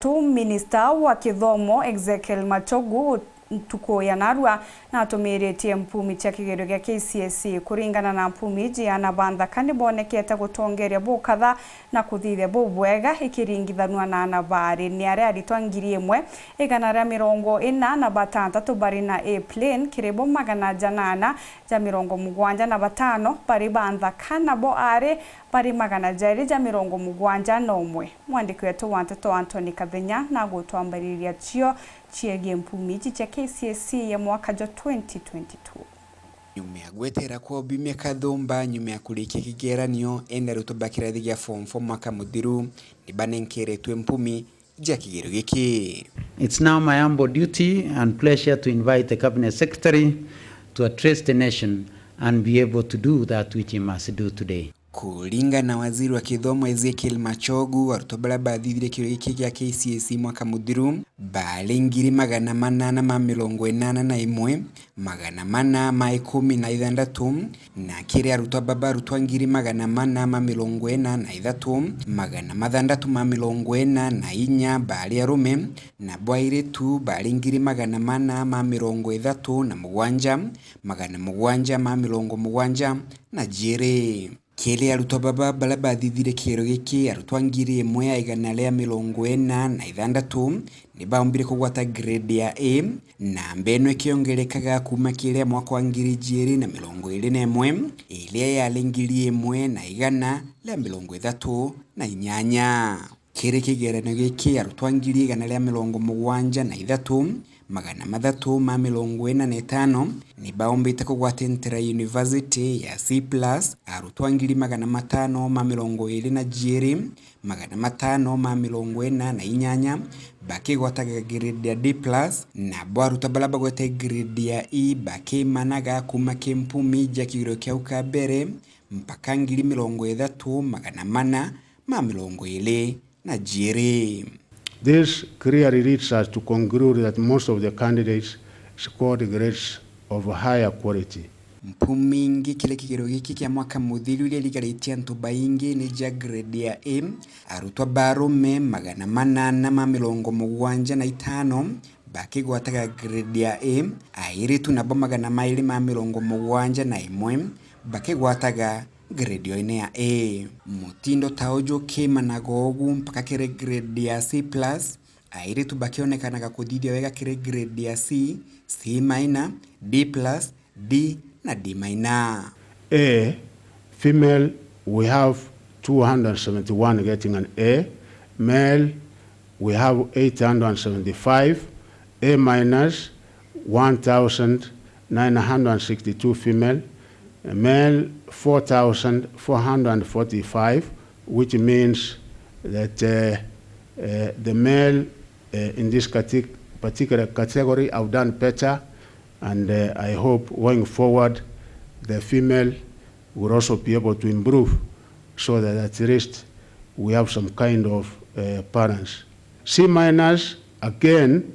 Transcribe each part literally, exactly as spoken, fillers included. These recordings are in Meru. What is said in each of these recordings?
Tu minista wa kithomo Ezekiel Machogu ntuku ya narua natumiritie mpumi cia kigerio gia K C S E. Kuringana na mpumi iji, aana ba nthaka ni bonekete gutongeria bukatha na kuthithia bubwega ikiringithanua na aana baari. Ni aria aritwa ngiri imwe igana ria mirongo ina na batantatu bari na A plain, kiri bo magana janana ja mirongo mugwanja na batano bari ba nthaka, nabo aari bari magana jairi ja mirongo mugwanja na umwe. Mwandiki wetu wa nteto Anthony Kathenya nagutwambariria cio ciegie mpumi iji cia K C S E ya mwaka jwa twenty twenty-two. Nyuma ya gwetera kwa Obimia Kathumba, nyuma ya kurikia kigeranio, ene arutwo ba kirathi gia form four mwaka muthiru ni banenkeretwe mpumi ja kigerio giki. It's now my humble duty and pleasure to invite the Cabinet Secretary to address the nation and be able to do that which he must do today. Kuringana na waziri wa kithomo Ezekiel Machogu, arutwo baria bathithire kigerio giki gia K C S E mwaka muthiru baari ngiri magana manana ma mirongo inana na imwe, magana mana ma ikumi na ithantatu, na kiri arutwo baba arutwa ngiri magana mana ma mirongo ina na ithatu, magana mathantatu ma mirongo ina na inya baari arume, nabo airitu baari ngiri magana mana ma mirongo ithatu na mugwanja, magana mugwanja ma mirongo mugwanja na jiiri. Kiri arutwo baba baria bathithire kigerio giki, arutwa ngiri imwe a igana ria mirongo ina na ithantatu ni baombire kugwata grade ya A, namba ino ikiongerekaga kuuma kiri ya mwaka wa ngiri jiiri na mirongo iiri na imwe, iria yari ngiri imwe na igana ria mirongo ithatu na inyanya. Kiri kigeranio giki, arutwa ngiri igana ria mirongo mugwanja na ithatu, magana mathatu ma mirongo ina na itano ni baombite kugwata Inter University ya C plus, arutwa ngiri magana matano ma mirongo iiri na jiiri, magana matano ma mirongo ina na inyanya bakigwataga grade ya D plus, nabo arutwa baria bagwete grade ya E bakimanaga kuuma ki mpumi ja kigerio kiau kia mbere mpaka ngiri mirongo ithatu magana mana ma mirongo iiri na jiiri. This clearly leads us to conclude that most of the candidates scored grades of higher quality. Mpumi ingi kiri kigerio giki kia mwaka muthiru iria irigaritie antu baingi ni ja grade ya A, arutwa ba arume magana manana ma mirongo mugwanja na itano bakigwataga grade ya A, airitu nabo magana mairi ma mirongo mugwanja na imwe bakigwataga grade o ine ya A. Mutindo ta uju ukimanaga ugu mpaka kiri grade ya C plus, airitu bakionekanaga kuthithia wega kiri grade ya C, C minor, D plus, D na D minor. A, female, we have two hundred seventy-one getting an A. Male, we have eight hundred seventy-five. A minus, one thousand nine hundred sixty-two female. Male, four thousand four hundred forty-five, which means that, uh, uh, the male, uh, in this cate-, particular category have done better, and, uh, I hope going forward the female will also be able to improve so that at least we have some kind of, uh, balance. C minus, again,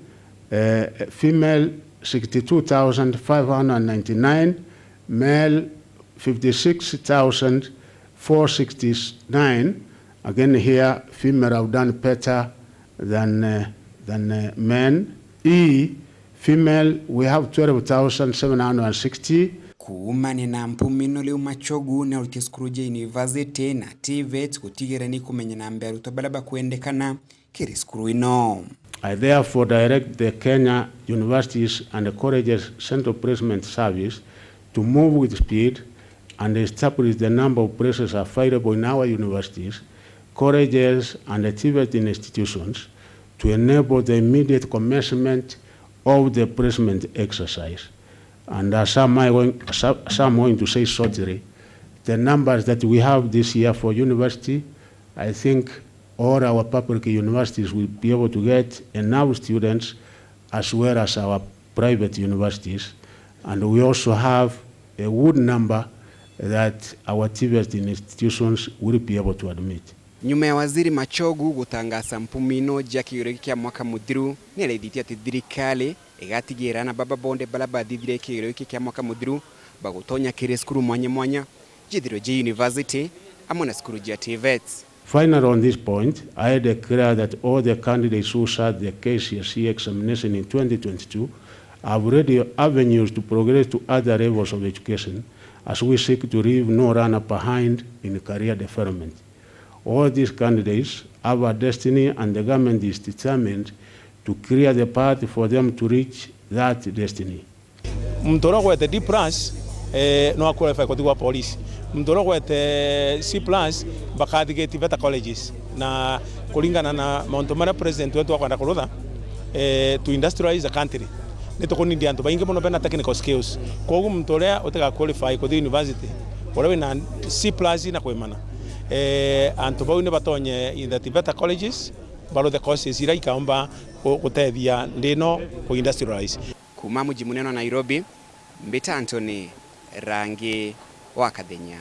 uh, female sixty-two thousand five hundred ninety-nine, male fifty-six thousand four sixty-nine. Again here, female have done better than, uh, than, uh, men. E, female, we have twelve thousand seven hundred sixty. Kuumania na mpumi ino riu Machogu ni aruti a cukuru ja university na TVET gutigira ni kumenya namba ya arutwa baria bakwendekana kiri cukuru ino. I therefore direct the Kenya Universities and Colleges Central Placement Service to move with speed and establish the number of places available in our universities, colleges and TVET institutions to enable the immediate commencement of the placement exercise. And as I'm going, as I'm going to say shortly, the numbers that we have this year for university, I think all our public universities will be able to get enough students as well as our private universities. And we also have a good number that our TVET institutions will be able to admit. Nyuma ya Waziri Machogu gutangaza mpumi ino ja kigerio kia mwaka muthiru, ni arithitie ati thirikari igatigira aana baba bonthe baria bathithire kigerio giki kia mwaka muthiru bagutonya kiri cukuru mwanya mwanya, jithirwe ji university, amwe na cukuru ja TVET. Final, on this point, I declare that all the candidates who sat the K C S E examination in twenty twenty-two have ready avenues to progress to other levels of education, as we seek to leave no learner behind in career development. All these candidates have a destiny, and the government is determined to clear the path for them to reach that destiny. Muntu uria ugwete D plus, eh, no aqualify kuthigwa polisi. Muntu uria ugwete C plus, bakathigate better colleges. Na kuringana na mauntu maria president wetu akwenda kurutha, eh, to industrialize the country, ni tukunindi antu baingi mono bena technical skills. Kwoguo muntu uria utiga qualify kuthi university, uria wina C plus na kwimana, eh, antu bau ni batonye in the better colleges, baruthe courses iria ikaumba gu-, gutethia nthi ino ku industrialize. Kuuma muji munene wa Nairobi, mbita Anthony Rangi wa Kathenya.